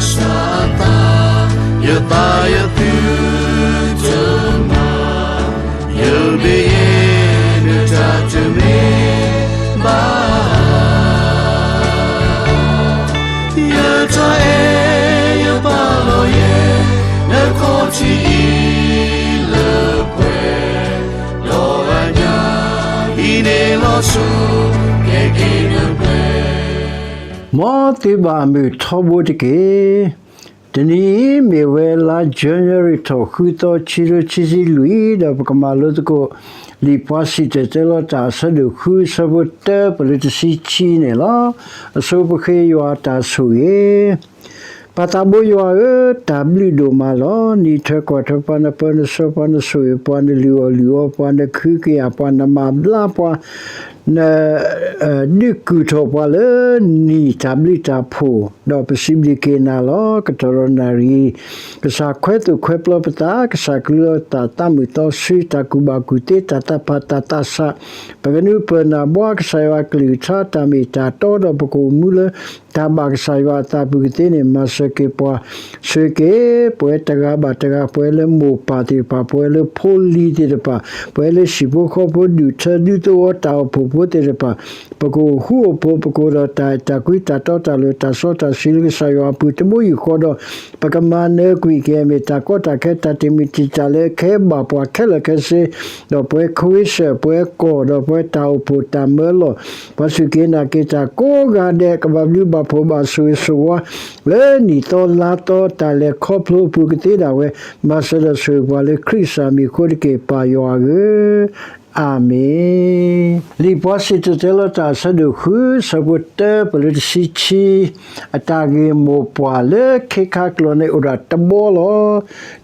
စၢ်အသး, ယသးယသုတမၤ, ယမ့ၢ်ယဲ နတၢ်တမ့ၢ်ဘၣ် ယတၢ်အဲၣ်ယပာ်လီၤယဲ နခီၣ်ထံးအံၤလၢပှဲၤ, ဒီးအညၣ်အံၤန့ၣ်လီၤစိၤ ကဲက့ၤနပှဲၤ မ်သုဘၣ်မုာ်ထီဘိတက့ၢ်. တနံၤအံၤမ့ၢ်ဝဲလါ January ထီၣ်ဃုသီ ခံကထိခံဆံလွံၢ် ဒီးပကမၤလိသကိး လံာ်ပှၤစံၣ်တဲၤတဲလီၤတၢ် အဆၢဒိၣ်ဃု အဆၢဖိတၢ ပလၢတဆံခံန့ၣ်လီၤ. အဆိပဃ့ယွၤအတၢ်ဆိၣ်ဂ့ၤ ပၢ်သးဘိယွၤဧၢ, တၢ်ဘျုးဒိၣ်မးလီၤ. နအံးထွဲကွၢ်ထွဲပှၤ, နပၢနဆှၢပှၤ, နဆိၣ်ဂ့ၤပှၤ, နလုၢ်အီၣ်လုၢ်အီပှၤ, နခုကယာ်ပှၤ, နမၤဘျါပှၤ, န ဒုးကုၢ်ထီၣ်ပှၤလၢနံၣ်တၢ်ဘျုးတၢ်ဖှိၣ်, ဒီးပစံးဘျုးက့ၤနၤလီၤ. ကတီၢ်ဒီးနၣ်ရံၣ်, ကစၢ်ခွဲးသိၣ်ခွဲးပျီပသး, ကစၢ်ကလုၢ်လီၤတၢ်သးမုာ်သီဆှံ, တၢ်ကူၣ်ဘၣ်ကူၣ်သ့, တၢ်သးဖးတၢ်သးဆး, ပကနုာ်ပၢၢ်နၢ်ဘှါ, ကစၢ်ယွၤအကလုၢ်ကထါ, တၢ်မ့ၢ်တၢ်တီ, ဒီးပကအိၣ်မူလၢ တၢ်ဘၣ်ကစၢ်ယွၤအသးပူၤကသ့န့ၣ် မၤစၢၤက့ၤပှၤ, ဆိၣ်ဂ့ၤက့ၤ ပဝဲတဂၤဘၣ်တဂၤ, ပဝဲလၢမိၢ်ပၢ်သ့ၣ်တဖၣ်, ပဝဲလၢဖိလံၤသ့ၣ်တဖၣ်, ပဝဲလၢဟံၣ်ဖိဃီဖိ ဒူၣ်ထၢဒူသဝီတၢ်အိၣ်ဖှိၣ်ဖိသ့ၣ်တဖၣ်, ပကအိၣ်ဃူအိၣ်ဖိး, ပကအိၣ်ဒီးတၢ်အဲၣ်တၢ်ကွံ တၢ်တီတၢ်လိၤ တၢ်စီတၢ်ဆှံလၢကစၢ်ယွၤအပူၤ တဘိယူၢ်ဃီဒီး ပကမၤနၢၤကွံာ်က့ၤ မ့ၢ်တၢ်ကီတၢ်ခဲ တၢ်တမုာ်တံာ်တာ်လၢအကဲဘၣ်ပှၤခဲလၢာ်ခဲဆ့, ဒီးပဝဲခွ့စၢၣ် ပဝဲကီၢ် ဒီးပဝဲတၢ်အိၣ်ဖှိၣ်တၢ်မၢလီၢ်, ပှၤစူၢ်က့ၤနာ်က့ၤတၢ်ကိးဂၤဒဲး ကဘၣ်ဘျုးဘၣ်ဖှိၣ်ဘၣ်ဆိၣ်ဂ့ၤဆိၣ်ဝါ လၢနံၣ်သီလါသီတၢ်လဲၤခီဖျိအပူၤကသ့ဒၣ်ဝဲ, မၤစၢၤဒီးဆိၣ်ဂ့ၤပှၤလၢခရံာ်ကစၢ်မံၤအဃိတက့ၢ် ပၢ်ယွၤဧၢ, အၤမ့ၣ်. လံာ်ပှၤစံၣ်တဲၤတဲလီၤတၢ်အဆၢဒိၣ်ဃု ဆၢဖိတၢ ပလၢတဆံခံ, အတၢ်ဂ့ၢ်မိၢ်ပှၢ်လၢခ့ခါကျိာ်န့ၣ်အိၣ်ဒၣ်တဘီလီၤ.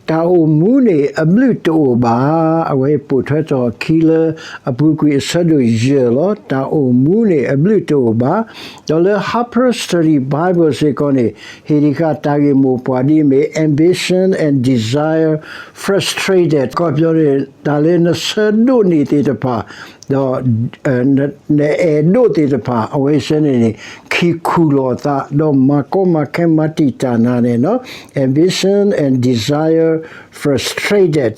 တၢ်အိၣ်မူန့ၣ်အဘျုးတအိၣ်ဘၣ်. အဝဲပိာ်ထွဲထီၣ်အခံလၢအပူၤကွံာ်အဆၢဒိၣ်ယဲၢ်လီၤ. တၢ်အိၣ်မူန့ၣ်အဘျုးတအိၣ်ဘၣ်. ဒီးလၢ Harper Study Bible စ့ၢ်ကီးန့ၣ် ဟ့ၣ်ဒံးဃာ်တၢ်ဂ့ၢ်မိၢ်ပှၢ်ဒ်အမ့ၢ် ambition and desire frustrated အခီပညီန့ၣ် တၢ်လၢနဆၢဒိးန့ၢ်သ့ၣ်တဖၣ် ဒီး နအဲၣ်ဒိးသ့ၣ်တဖၣ် အဝဲဆၢန့ၣ်န့ၣ် ခံခူၣ်လီၤအသး ဒီးမၤကီမၤခဲ မၤတံာ်တာ်နၤန့ၣ်လီၤ. Ambition and desire frustrated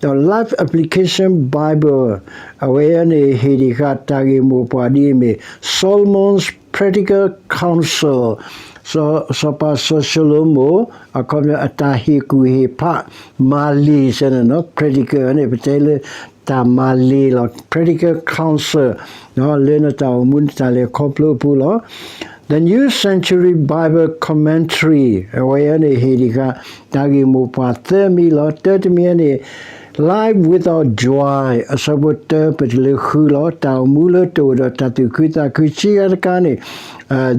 ဒီး Life Application Bible အဝဲန့ၣ် ဟ့ၣ်ဒံးဃာ်တၢ်ဂ့ၢ်မိၢ်ပှၢ်ဒ်အမ့ၢ် Solomon's Practical Counsel စီၤပၤစီၤၡလိၤမိၣ် အခီပညီအတၢ်ဟ့ၣ်ကူၣ်ဟ့ၣ်ဖး မၤလ့ၤဆၢန့ၣ်လီၤ. Practical န့ၣ် ပတဲလၢတၢ်မၤလ့ၤလီၤ. Practical counsel လၢနတၢ်အိၣ်မူနတၢ်လဲၤခီဖျိအပူၤလီၤ. The New Century Bible Commentary အဝဲန့ၣ်ဟ့ၣ်ဒံးဃာ် တၢ်ဂ့ၢ်မိၢ်ပှၢ်သၢမံၤလီၤ. တၢတမံၤန့ၣ် Life Without Joy အဆၢဖိတၢပတုၤလၢဃုလီၤ. တၢ်အိၣ်မူလၢတအိၣ်ဒီးတၢ်သူၣ်ခုသးခု ခံဂၤတခါန့ၣ်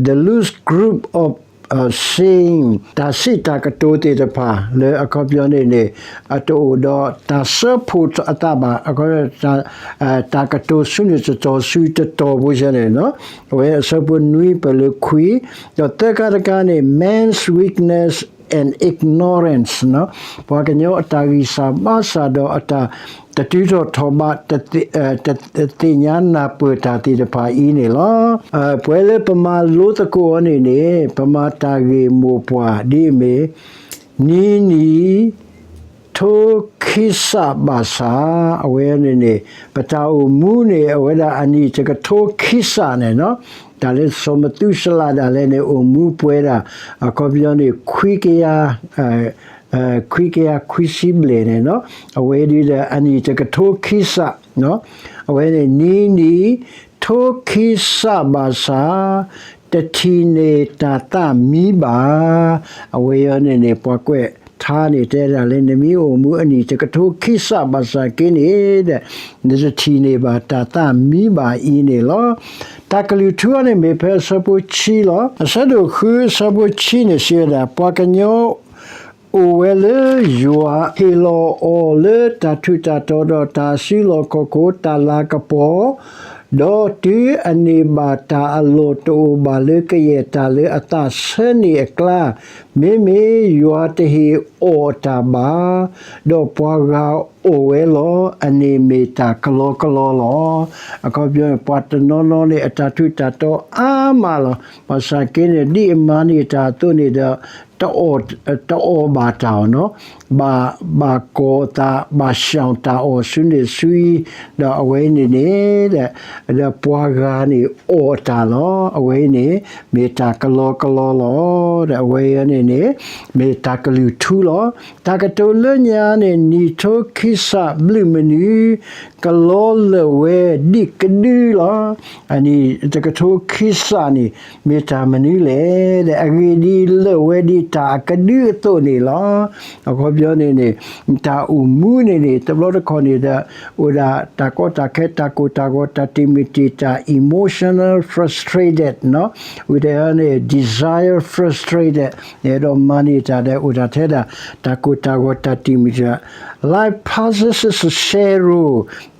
The Loose Group of Saints တၢ်စံးတၢ်ကတိၤသ့ၣ်တဖၣ် လၢအခီပညီန့ၣ်န့ၣ် အတအိၣ်ဒီးတၢ်စၢဖှိၣ်အသးဘၣ် အခီပညီ တၢ်ကတိၤဆူန့ၣ်တတီၤဆူတတီၤဖိဆၢန့ၣ်လီၤ. အဝဲအဆၢဖိနွံပတုၤလၢခွံ, ဒီးသၢခါတခါန့ၣ် Man's Weakness and Ignorance ပှၤကညီအတၢ်ဂံၢ်စၢ်ဘါစၢ်ဒီးအတၢ်တတုၤထီၣ်ထီၣ်ဘး တသ့ၣ်ညါနၢ်ပၢၢ်တၢ်သ့ၣ်တဖၣ်အံၤန့ၣ်လီၤ. ပဝဲလၢပမၤလိသကိးအီၤန့ၣ်န့ၣ် ပမၤတၢ်ဂ့ၢ်မိၢ်ပှၢ်ဒ်အမ့ၢ် နံၤနံၤ ထိခံစးဘၣ်ဆၣ် အဝဲန့ၣ်န့ၣ် ပတၢ်အိၣ်မူန့ၣ် အဝဲဒၣ်အနံၣ်တကထိခံစးန့ၣ်လီၤ. တၢ်လၢစီၤမသူစလးဒၣ်လဲာ်န့ၣ် အိၣ်မူပှဲၤဒၣ် အခီပညီန့ၣ် ခွံကယၤ ခွံကယၤခွံဆံဘျဲၣ်န့ၣ်လီၤ. အဝဲဒၣ်ဒီးအနံၣ်တကထိခံစး အဝဲန့ၣ် နံၤနံၤ ထိခံစးဘၣ်ဆၣ် တထံၣ်န့ၢ်တၢ်သးမံဘၣ်. အဝဲအံၤန့ၣ်န့ၣ် ပှၤကွဲးထါန့ၣ် တဲဒၣ်လၢ နမ့ၢ်အိၣ်မူအနံၣ်တကထိခံစးဘၣ်ဆၣ်က့န့ၣ်ဒီး နတထံၣ်န့ၢ်ဘၣ်တၢ်သးမံဘၣ်အံၤန့ၣ်လီၤ. တၢ်ကလုၢ်ထူအီၤန့ၣ်မ့ၢ်ဖဲအဆၢဖိဆံလီၤ. အဆၢဒိၣ်ဃုအဆၢဖိဆံန့ၣ် စံးဝဲဒၣ် ပှၤကညီ အိၣ်ဝဲလၢယွၤဟ့ၣ်လီၤအီၤလၢတၢ်ထူးတၢ်တီၤဒီးတၢ်စုလီၢ်ခီၣ်ခိၣ် တၢ်လၤကပီၤ, ဒီးတုၤအန့ၢ်ဘၣ်တၢ်အလီၢ်တအိၣ်ဘၣ်လၢကယဲၢ်တၢ်လၢအသးဆၢန့ၢ်အကျါ, မ့မ့ၢ်ယွၤတဟ့ၣ်အီၣ်တၢ်ဘၣ်, ဒီးပှၤဂၤ အဝဲအံၤန့ၣ်အိၣ်ဝဲလီၤ. အန့ၣ်မ့ၢ်တၢ်ကလီကလီလီၤ. အခီပညီန့ၣ် ပှၤတနီၤနီၤန့ၣ် အတၢ်ထူးတၢ်တီၤအါမးလီၤ. ဘၣ်ဆၣ်က့န့ၣ် ဒ်အမၤန့ၢ်တၢ်အသိးန့ၣ်ဒီး တအီၣ်ဘၣ်တၢ်အီၤနီၤ, ဘၣ်ကိးအသး ဘၣ်ရှောင်တၢ်အီၣ်ဆူန့ၣ်ဆူအံၤ, ဒီးအဝဲအံၤန့ၣ်န့ၣ် ဒီးပှၤဂၤန့ၣ်အီၣ်တၢ်လီၤ. အဝဲအံၤန့ၣ် မ့ၢ်တၢ်ကလီကလီလီၤ. ဒီးအဝဲအံၤန့ၣ်န့ၣ် မ့ၢ်တၢ်ကလုၢ်ထူလီၤ. တၢ်ကတိၤလၢညါန့ၣ် နံၣ်ထိခံစးဘျုးမနုၤ ကလီလၢာ်ဝဲဒ်ကဒုလီၤ. အနံၣ်တကထိခံစးန့ၣ် မ့ၢ်တၢ်မနုၤလဲၣ်. ဒီးအဂ့ၢ်ဒ်အံၤလၢာ်ဝဲဒ်တၢ်အကဒုအသိးန့ၣ်လီၤ. အခီပညီန့ၣ်န့ၣ် တၢ်အိၣ်မူန့ၣ်န့ၣ် တဘျီတခီၣ်န့ၣ်ဒီး အိၣ်ဒၣ်တၢ်ကီတၢ်ခဲ တၢ်ကိၢ်တၢ်ဂီၤ တၢ်တံာ်မုၢ်တံာ်တာ် emotional frustrated ဝံၤဒီးန့ၣ် desire frustrated န့ၣ်ဒီးမၤန့ၢ်တၢ်ဒီး အိၣ်ဒၣ်ထဲဒၣ် တၢ်ကိၢ်တၢ်ဂီၤ တၢ်တံာ်မုၢ်တံာ်တာ် Life passes as a shadow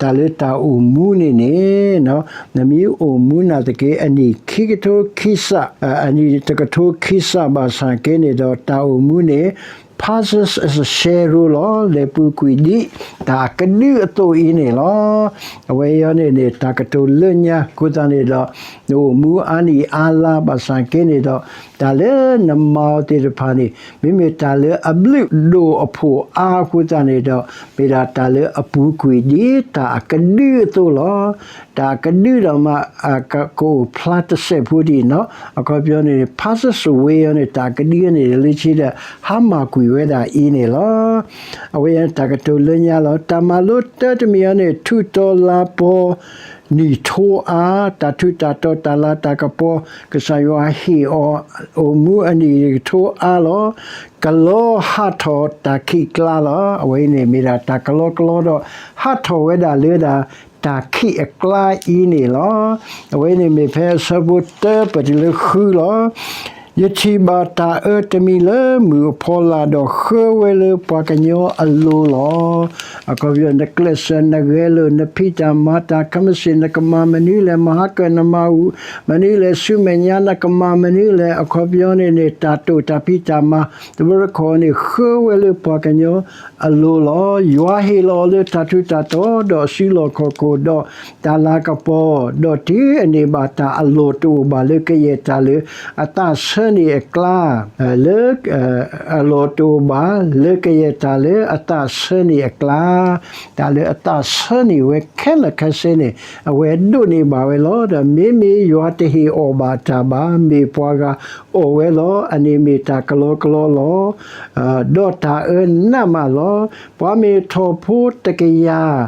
တၢ်လၢတၢ်အိၣ်မူန့ၣ်န့ၣ် နမ့ၢ်အိၣ်မူနာ်သက့ အနံၣ်ခံကထိခံစး အနံၣ်တကထိခံစးဘၣ်ဆၣ်က့န့ၣ်ဒီး တၢ်အိၣ်မူန့ၣ် passes as a shadow လီၤ. လဲၤပူၤကွံာ်ဒ်တၢ်ကဒုအသိးအံၤန့ၣ်လီၤ. အဝဲအံၤန့ၣ်န့ၣ် တၢ်ကတိၤလၢညါ အဃိသတးန့ၣ်ဒီး နအိၣ်မူအါနံၣ်အါလါဘၣ်ဆၣ်က့န့ၣ်ဒီး တၢ်လၢနမၤအီၤသ့ၣ်တဖၣ်န့ၣ် မ့မ့ၢ်တၢ်လၢအဘျုးဒိၣ်အဖှိၣ်အါအဃိသတးန့ၣ်ဒီး မ့ၢ်ဒၣ်တၢ်လၢအပူၤကွံာ်ဒ်တၢ်အကဒုအသိးလီၤ. တၢ်အကဒုဒီးမး ကအိၣ်ဖျါတစဲးဖိဒ်အံၤနီၤ. အခီပညီန့ၣ် passes away အီၤန့ၣ် တၢ်ကဒုအီၤန့ၣ် လၢခံဒီး ဟါမၢ်ကွံာ်ဝဲဒၣ်အံၤန့ၣ်လီၤ. အဝဲအံၤတၢ်ကတိၤလၢညါလီၤ. တၢ်မၤလိတၢတမံၤအီၤန့ၣ် ထူးတီၤလါပီၤ နံၣ်ထိအါ တၢ်ထူးတၢ်တီၤ တၢ်လၤတၢ်ကပီၤ ကစၢ်ယွၤဟ့ၣ်အီၤ အိၣ်မူအနံၣ်ကထိအါလီၤ. ကလီဟးထီၣ်တၢ်ခံးကျါလီၤ. အဝဲအံၤန့ၣ်မ့ၢ်ဒၣ်တၢ်ကလီကလီဒီး ဟးထီၣ်ဝဲဒၣ်လၢဒၣ် တၢ်ခံးအကျါအံၤန့ၣ်လီၤ. အဝဲအံၤန့ၣ်မ့ၢ်ဖဲအဆၢဖိတၢပၢၢ်တုၤလၢဃုလီၤ. ယထံၣ်ဘၣ်တၢ်အၢတမံၤလၢမုၢ်အဖီလာ်ဒီး ဃၢဝဲလၢပှၤကညီအလိၤလီၤ. အခီပညီ နကျဲးစၢးနဂဲၤလိာ် နဖံးတၢ်မၤတၢ် ခဲမုၢ်ဆ့ၣ် နကမၤမနုၤလဲၣ်, မဟါကၢၢ်နမၤမနုၤလဲၣ်, ဆူမဲာ်ညါနကမၤမနုၤလဲၣ်, အခီပညီန့ၣ်န့ၣ် တၢ်တိာ်တၢ်ဖံးတၢ်မၤ တဘျီတခီၣ်န့ၣ် ဃၢဝဲလၢပှၤကညီအလိၤလီၤ. ယွၤဟ့ၣ်လီၤလၢတၢ်ထူးတၢ်တီၤ ဒီးစုလီၢ်ခီၣ်ခိၣ် ဒီးတၢ်လၤကပီၤ, ဒီးတုၤအန့ၢ်ဘၣ်တၢ်အလီၢ်တအိၣ်ဘၣ်လၢကယဲၢ်တၢ်လၢအသးဆၢန့ၢ်အကျါ လၢ အလီၢ်တအိၣ်ဘၣ်လၢကယဲၢ်တၢ်လၢအသးဆၢန့ၢ်အကျါ, တၢ်လၢအသးဆၢန့ၢ်ဝဲခဲလၢာ်ခဲဆ့န့ၣ် အဝဲဒိးန့ၢ်ဘၣ်ဝဲလီၤ. ဒီးမ့မ့ၢ်ယွၤတဟ့ၣ်အီၣ်ဘၣ်တၢ်ဘၣ် မ့ၢ်ပှၤဂၤအီၣ်ဝဲလီၤ. အန့ၣ်မ့ၢ်တၢ်ကလီကလီလီၤ. ဒီးတၢ်အၢနးမးလီၤ. ပှၤမ့ၢ်ထီၣ်ဖိတကယၤ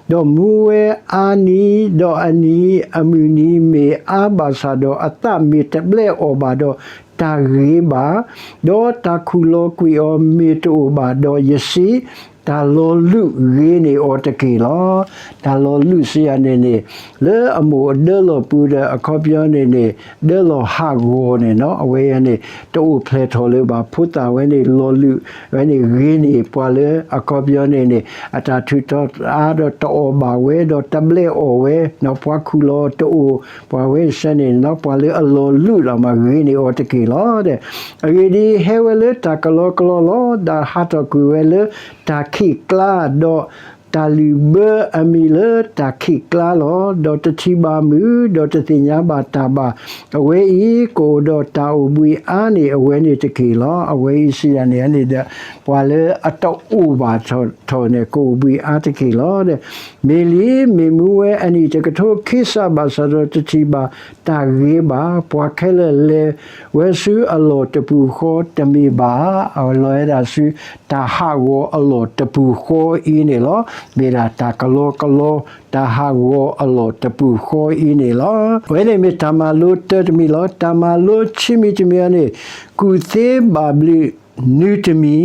ဒီးမူဝဲအါနံၤ, ဒီးအနံၤအမုၢ်နံၤမ့ၢ်အါဘၣ်ဆၣ်ဒီး အသးမ့ၢ်တဘျဲၣ်အီၣ်ဘၣ်ဒီး တၢ်ဂ့ၤဘၣ်, ဒီးတၢ်ခူၣ်လီၤကွံာ်အီၤမ့ၢ်တအိၣ်ဘၣ်ဒီး ယစံး, တၢ်လီၤလုၢ်ဂ့ၤန့ၢ်အီၤတက့ၢ်လီၤ. တၢ်လီၤလုၢ်စံးယၤန့ၣ်န့ၣ် လၢအမိၢ်အဒၢလီၢ်ပူၤဒီး အခီပညီန့ၣ်န့ၣ် ဒၢလီၢ်ဟးဂီၤန့ၣ်နီၤ, အဝဲန့ၣ် တအိၣ်ဖျဲၣ်ထီၣ်လၢၤဘၣ်. ဖိသၣ်ဝဲန့ၣ် လီၤလုၢ်ဝဲန့ၣ် ဂ့ၤန့ၢ်ပှၤလၢ အခီပညီန့ၣ်န့ၣ် အတၢ်ထူးတၢ်တီၤအါဒီးတအီၣ်ဘၣ်ဝဲ ဒီးတဘျဲၣ်အီၣ်ဝဲနီၤ, ပှၤခူၣ်လီၤတအိၣ် ပှၤဝဲဆၢန့ၣ်နီၤ, ပှၤလၢအလီၤလုၢ်လီၤမး ဂ့ၤန့ၢ်အီၤတက့ၢ်လီၤ. အဂ့ၢ်ဒ်အံၤ, ဟဲဝဲလၢတၢ်ကလီကလီလီၤ. ဒီးဟးထီၣ်ကွံာ်ဝဲလၢတၢ်ခံးကျါ, ဒီးတၢ်လုၢ်ဘၢအမံၤလၢတၢ်ခံးကျါလီၤ. ဒီးတထံၣ်ဘၣ်မုၢ်, ဒီးတသ့ၣ်ညါဘၣ်တၢ်ဘၣ်. အဝဲအံၤကအိၣ်ဒီးတၢ်အိၣ်ဘှံးအါန့ၢ်အဝဲန့ၣ်တက့ၢ်လီၤ. အဝဲအံၤစံးယၤန့ၣ်န့ၣ်ဒီး ပှၤလၢအတအိၣ်ဘၣ်ထီၣ်န့ၣ် ကအိၣ်ဘှံးအါတက့ၢ်လီၤ. မ့ၢ်လံ, မ့ၢ်မူဝဲအနံၣ်တကထိခံစးဘၣ်ဆၣ်ဒီး တထံၣ်ဘၣ်တၢ်ဂ့ၤဘၣ်. ပှၤခဲလၢာ်လဲၤဝဲဆူအလီၢ်တပူၤဃီတမ့ၢ်ဘၣ်. အဝဲလဲၤဝဲဒၣ်ဆူ တၢ်ဟးဂီၤအလီၢ်တပူၤဃီအံၤန့ၣ်လီၤ. မ့ၢ်ဒၣ်တၢ်ကလီကလီ တၢ်ဟးဂီၤအလီၢ်တပူၤဃီအံၤန့ၣ်လီၤ. အဝဲန့ၣ်မ့ၢ်တၢ်မၤလိတၢတမံၤလီၤ. တၢ်မၤလိခံမံၤတမံၤအံၤန့ၣ် ကူၣ်သ့ဘၣ်ဘျုးနွံတမံ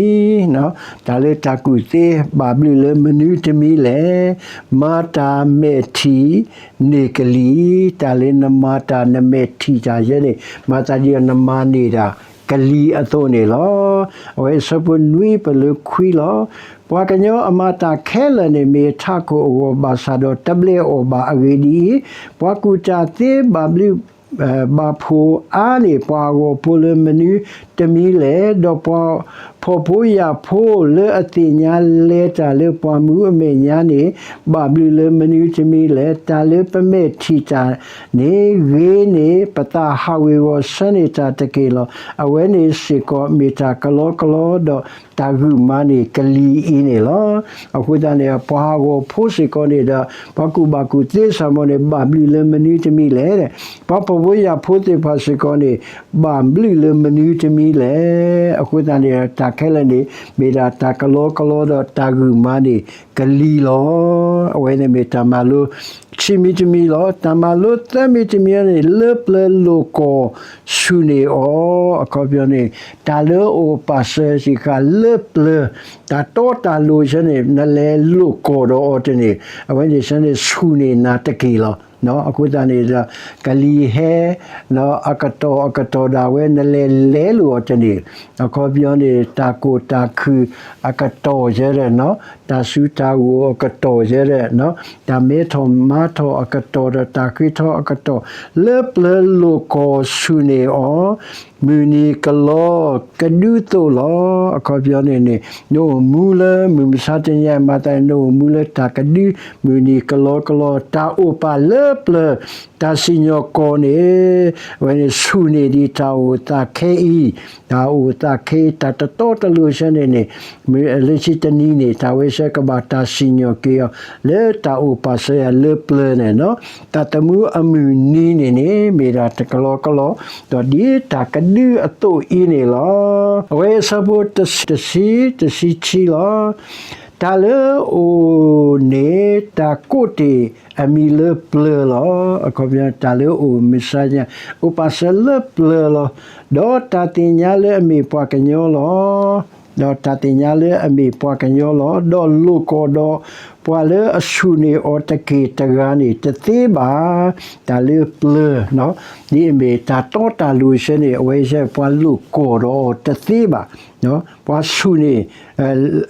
ၤ, တၢ်လၢတၢ်ကူၣ်သ့ဘၣ်ဘျုးလၢမနုၤတမံၤလဲၣ်. မၤတၢ်မဲာ်ထံၣ်န့ၢ်ကလံၤ, တၢ်လၢနမၤတၢ်နမဲာ်ထံၣ်တၢ်ယဲန့ၣ် မၤသးဒ်အနမၤန့ၢ်ဒၣ်ကလံၤအသိးန့ၣ်လီၤ. အဝဲအဆၢဖိနွံပၢၢ်လၢခွံလီၤ. ပှၤကညီအမၤတၢ်ခဲလၢာ်န့ၣ် မ့ၢ်အထးခိၣ်အဂီၢ်ဘၣ်ဆၣ်ဒီး တဘျဲၣ်အီၣ်ဘၣ်. အဂ့ၢ်ဒ်အံၤ, ပှၤကူၣ်တၢ်သ့ဘၣ်ဘျုး ဘၣ်ဖှိၣ်အါန့ၢ်ပှၤအဂီၢ်ဖိလၢမနုၤတမံၤလဲၣ်. ဒီးပှၤ ဖှီၣ်ဖိယာ်ဖိလၢအသ့ၣ်ညါလဲၤတၢ်လၢပှၤမူအမဲာ်ညါန့ၣ် ဘၣ်ဘျုးလၢမနုၤတမံၤလဲၣ်. တၢ်လၢပမဲာ်ထံၣ်တၢ်န့ၣ် ဂ့ၤန့ၢ်ပသးဟးဝ့ၤဝီၤဆၢန့ၢ်တၢ်တက့ၢ်လီၤ. အဝဲန့ၣ်စ့ၢ်ကီးမ့ၢ်တၢ်ကလီကလီ ဒီးတၢ်ဂုာ်မၤန့ၢ်ကလံၤအံၤန့ၣ်လီၤ. အဃိသတးန့ၣ် ပှၤဟးဂီၤဖိစ့ၢ်ကီးန့ၣ်ဒီး ပှၤကူၣ်ဘၣ်ကူၣ်သ့စ့ၢ်ကီးန့ၣ် ဘၣ်ဘျုးလၢမနုၤတမံၤလဲၣ်. ပှၤဖှီၣ်ဖိယာ်ဖိသ့ၣ်တဖၣ်စ့ၢ်ကီးန့ၣ် ဘၣ်ဘျုးလၢမနုၤတမံၤလဲၣ်. အဃိသတးန့ၣ် တၢ်ခဲလၢာ်န့ၣ် မ့ၢ်ဒၣ်တၢ်ကလီကလီဒီးတၢ်ဂုာ်မၤန့ၢ်ကလံၤလီၤ. အဝဲန့ၣ်မ့ၢ်တၢ်မၤလိခံမံၤတမံၤလီၤ. တၢ်မၤလိသၢမံၤတမံၤန့ၣ် လၢပျၢၤလိာ်ကွီၢ်ဆူၣ်န့ၢ်အီၤ, အခီပညီန့ၣ် တၢ်လၢအအိၣ်ပာ်စၢၤစ့ၢ်ကီးလၢပျၢၤ တၢ်တီတၢ်လိၤဆၢန့ၣ် နလဲၤလိာ်ကွီၢ်ဒီးအီၤတန့ၢ်, အဝဲန့ၣ်ဆၢန့ၣ်ဆူၣ်န့ၢ်နၤတက့ၢ်လီၤ. အဃိသတးန့ၣ်ဒီး ကလံၤဟဲ အကတီၢ်အကတီၢ်ဒၣ်ဝဲ နလဲၤလဲၤလိာ်အီၤတန့ၢ်, အခီပညီန့ၣ် တၢ်ကိၢ်တၢ်ခုၣ်အကတီၢ်ယဲဒီး တၢ်စူၤတၢ်ဂိၢ်အကတီၢ်ယဲဒီး တၢ်မဲထီၣ်မၤထီၣ်အကတီၢ်ဒီးတၢ်ဃ့ထီအကတီၢ်, လၢပျၢၤလိာ်ကွီၢ်ဆူၣ်န့ၢ်အီၤ မုၢ်နံၤကလီကဒုသိးလီၤ. အခီပညီန့ၣ်န့ၣ် နအိၣ်မူလၢမုၢ်မဆါတနံၤအံၤမၤသးန့ၣ် နအိၣ်မူလၢတၢ်ကဒု မုၢ်နံၤကလီကလီ တၢ်အိၣ်ပာ်လၢပျၢၤ တၢ်စံၣ်ညီၣ်ကွီၢ်န့ၣ် အဝဲန့ၣ်ဆူၣ်န့ၢ်ဒံးတၢ်အိၣ်သးခဲအံၤ, တၢ်အိၣ်သးခဲအံၤ တၢ်တတီတလိၤဆၢန့ၣ်န့ၣ် လၢခံတနံၤန့ၣ် တၢ်ဝဲဆၢကဘၣ်တၢ်စံၣ်ညီၣ်က့ၤအီၤ လၢတၢ်အိၣ်ပာ်စၢၤယၤလၢပျၢၤန့ၣ်လီၤ. တၢ်သမူအမုၢ်နံၤန့ၣ်န့ၣ် မ့ၢ်ဒၣ်တၢ်ကလီကလီ ဒီးဒ်တၢ်ကဒုအသိးအံၤန့ၣ်လီၤ. အဝဲအဆၢဖိတဆံ တဆံခံလီၤ. တၢ်လၢအအိၣ်န့ၣ် တၢ်ကိးတ့ၢ်အမံၤလၢပျၢၤလီၤ. အခီပညီ တၢ်လၢအအိၣ်မုၢ်မဆါတနံၤ အိၣ်ပာ်စၢၤလၢပျၢၤလီၤ. ဒီးတၢ်သ့ၣ်ညါလၢအမ့ၢ်ပှၤကညီလီၤ. ဒီးတၢ်သ့ၣ်ညါလၢအမ့ၢ်ပှၤကညီလီၤ. ဒီးလိာ်ကွီၢ်ဒီးပှၤလၢအဆူၣ်န့ၢ်အီၤတက့ၢ်တဂၤန့ၣ် တသ့ဘၣ်. တၢ်လၢပျၢၤ ဒ်အမ့ၢ်တၢ်တီတၢ်လိၤဆၢန့ၣ် အဝဲဆၢပှၤလိာ်ကွီၢ်ဒီးအီၤတသ့ဘၣ်. ပှၤဆူၣ်န့ၢ်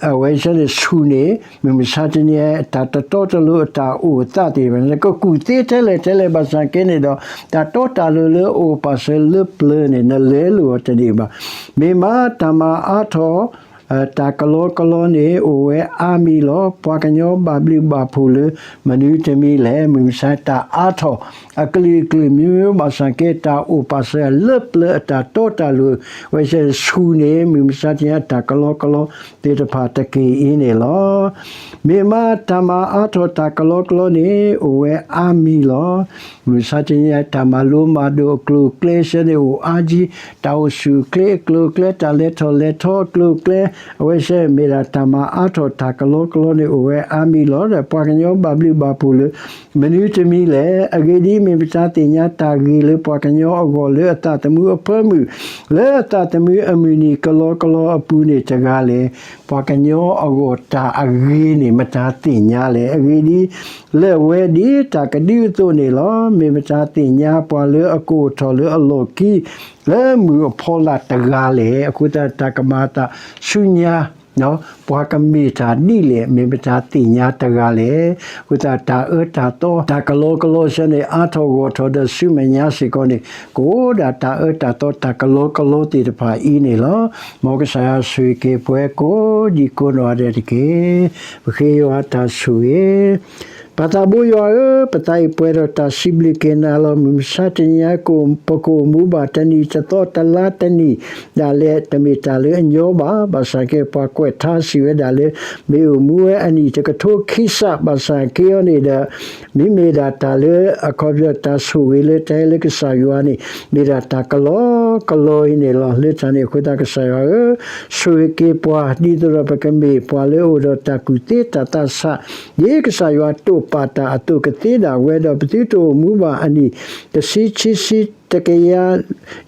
အဝဲဆၢန့ၣ်ဆူၣ်န့ၢ် မုၢ်မဆါတနံၤ တၢ်တတီတလိၤအတၢ်အိၣ်သးသ့ၣ်တဖၣ်န့ၣ် ကကူၣ်သ့ထဲလဲၣ်ထဲလဲၣ်ဘၣ်ဆၣ်က့န့ၣ်ဒီး တၢ်တီတၢ်လိၤလၢအအိၣ်ပာ်စၢၤလၢပျၢၤန့ၣ် နလဲၤလိာ်အီၤတန့ၢ်ဘၣ်. မ့ၢ်မးတၢ်မၤအါထီၣ် တၢ်ကလီကလီန့ၣ် အိၣ်ဝဲအါမံၤလီၤ. ပှၤကညီဘၣ်ဘျုးဘၣ်ဖှိၣ်လၢမနုၤတမံၤလဲၣ်. မုၢ်မဆါတၢ်အါထီၣ် အကလုာ်ကလုာ်မံၤမံၤဘၣ်ဆၣ်က့ တၢ်အိၣ်ပာ်စၢၤလၢပျၢၤအတၢ်တီတၢ်လိၤ ဝဲဆူၣ်န့ၢ် မုၢ်မဆါတနံၤ တၢ်ကလီကလီသ့ၣ်တဖၣ်တက့ၢ်အံၤန့ၣ်လီၤ. မ့ၢ်မးတၢ်မၤအါထီၣ်တၢ်ကလီကလီန့ၣ် အိၣ်ဝဲအါမံၤလီၤ. မုၢ်မဆါတနံၤ တၢ်မၤလိမၤဒိးအကျိၤအကျဲဆၢန့ၣ်အိၣ်အါကံ, တၢ်အိၣ်ဆူၣ်အိၣ်ချ့အကျိၤအကျဲ, တၢ်လဲၤထီၣ်လဲၤထီအကျိၤအကျဲ, အဝဲဆၢမ့ၢ်ဒၣ်တၢ်မၤအါထီၣ်တၢ်ကလီကလီန့ၣ်အိၣ်ဝဲအါမံၤလီၤ. ဒီးပှၤကညီဘၣ်ဘျုးဘၣ်ဖှိၣ်လၢ မနုၤတမံၤလဲၣ်. အဂ့ၢ်ဒ်အံၤ, မ့ၢ်မတၤသ့ၣ်ညါတၢ်ဂ့ၤလၢပှၤကညီအဂီၢ်လၢအသးသမူအဖၢမုၢ်, လၢအသးသမူအမုၢ်နံၤကလီကလီအပူၤန့ၣ်တဂၤလဲၣ်. ပှၤကညီအဂီၢ်တၢ်အဂ့ၤန့ၣ် မတၤသ့ၣ်ညါလဲၣ်. အဂ့ၢ်ဒ်အံၤ, လၢအဝဲဒ်တၢ်ကဒုအသိးန့ၣ်လီၤ. မ့ၢ်မတၤသ့ၣ်ညါပှၤလၢအကအိၣ်ထီၣ်လၢအလီၢ်ခံ လၢမုၢ်အဖီလာ်တဂၤလဲၣ်. အဃိသတးတၢ်ကမၤအသးဆူညါ ပှၤကမ့ၢ်တၢ်ဒ်လဲၣ် မ့ၢ်မတၤသ့ၣ်ညါတဂၤလဲၣ်. အဃိသတးတၢ်အၢတၢ်သီ တၢ်ကလီကလီဆၢန့ၣ် အါထီၣ်ဂီၢ်ထီၣ်ဒီးဆူမဲာ်ညါစ့ၢ်ကီးန့ၣ် ကအိၣ်ဒၣ်တၢ်အၢတၢ်သီတၢ်ကလီကလီသ့ၣ်တဖၣ်အံၤန့ၣ်လီၤ. မ်ကစၢ်ယွၤဆိၣ်ဂ့ၤက့ၤပှၤကိးဒံကိးနီၢ်ဂၤဒဲးတက့ၢ်. ပဃ့ယွၤတၢ်ဆိၣ်ဂ့ၤ ပၢ်သးဘိယွၤဧၢ, ပသးအံၤပှဲၤဒီးတၢ်စံးဘျုးက့ၤနၤလီၤ. မုၢ်မဆါတနံၤအံၤ ပကအိၣ်မူဘၣ်တနံၤတသီတလါတနံၤဒၣ်လဲာ် တမ့ၢ်တၢ်လၢအညီဘၣ်. ဘၣ်ဆၣ်က့ ပှၤကွဲးထါစံးဝဲဒၣ်လၢ မ့ၢ်အိၣ်မူဝဲအနံၣ်တကထိခံစး ဘၣ်ဆၣ်က့အီၤန့ၣ်ဒီး မ့မ့ၢ်ဒၣ်တၢ်လၢအခီပညီတၢ်ဆိၣ်ဂ့ၤလၢတၢ်ဟဲလၢကစၢ်ယွၤန့ၣ် မ့ၢ်ဒၣ်တၢ်ကလီကလီအံၤန့ၣ်လီၤ. လၢတၢ်န့ၣ်အဃိသတးကစၢ်ယွၤဧၢ, ဆိၣ်ဂ့ၤက့ၤပှၤ ဒ်သိးဒီးပကမ့ၢ်ပှၤလၢအအိၣ်ဒီးတၢ်ကူၣ်သ့တၢ်သးဆး ဒ်ကစၢ်ယွၤတိာ်ပာ်တၢ်အသိးကသ့ဒၣ်ဝဲဒီး ပသုတအိၣ်မူဘၣ်အနံၣ်တဆံခံဆံ တကယၤ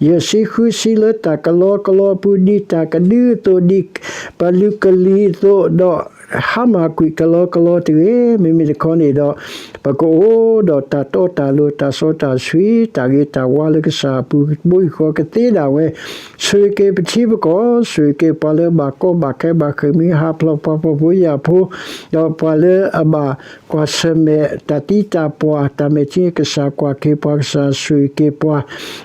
ယဲၢ်ဆံဃုဆံလၢတၢ်ကလီကလီအပူၤ ဒ်တၢ်ကဒုအသိး ဒ်ပလုးကလံၤအသိး ဒီး ဟါမၢ်ကွံာ်ကလီကလီတဂ့ၤ. မ့မ့ၢ်တခီန့ၣ်ဒီး ပကအိၣ်ဒီးတၢ်တီတၢ်လိၤ တၢ်စီတၢ်ဆှံ တၢ်ဂ့ၤတၢ်ဝါလၢကစၢ်အပူၤ ဘိးအံၤဃီကသ့ဒၣ်ဝဲ, ဆိၣ်ဂ့ၤက့ၤပထံပကီၢ်, ဆိၣ်ဂ့ၤက့ၤပှၤလၢအဘၣ်ကီဘၣ်ခဲ ဘၣ်ဃ့ၢ်မှံဟးဖျိး ပှၤဖှီၣ်ဖိယာ်ဖိ, ဒီးပှၤလၢအဘၣ်ကွၢ်ဆၢၣ်မဲာ် တၢ်သံတၢ်ပှၢ် တၢ်မဲာ်ထံ ကစၢ်ကွၢ်က့ၤပှၤ ကစၢ်ဆိၣ်ဂ့ၤက့ၤပှၤ,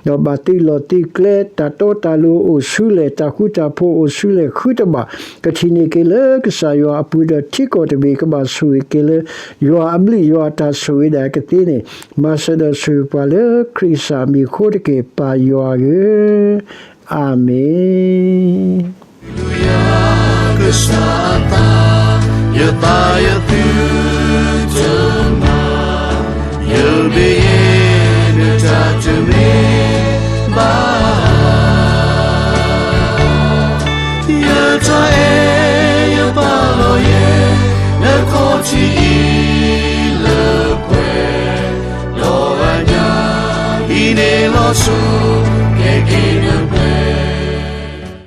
ဒီးဘၣ်သုးလီၢ်သုးကျဲ တၢ်တီတၢ်လိၤအိၣ်ဆူလဲၣ် တၢ်ဃူတၢ်ဖိးအိၣ်ဆူလဲၣ် ဃုတဘၣ် ကထံၣ်န့ၢ်က့ၤလၢကစၢ်ယွၤအပူၤဒီး ထံကီၢ်တဘ့ၣ် ကဘၣ်ဆိၣ်ဂ့ၤက့ၤလၢ ယွၤအဘျုးယွၤအတၢ်ဆိၣ်ဂ့ၤဒၣ်ကသ့န့ၣ်, မၤစၢၤဒီးဆိၣ်ဂ့ၤပှၤလၢခရံာ်ကစၢ်မံၤအဃိတက့ၢ် ပၢ်ယွၤဧၢ, အၤမ့ၣ်. ကစၢ်အသး ယသးယသုတမၤ, ယမ့ၢ်ယဲ နတၢ်တမ့ၢ်ဘၣ်, ယတၢ်အဲၣ်ယပာ်လီၤယဲ နခီၣ်ထံးအံၤလၢပှဲၤ, ဒီးအညၣ်အံၤန့ၣ်လီၤဆိ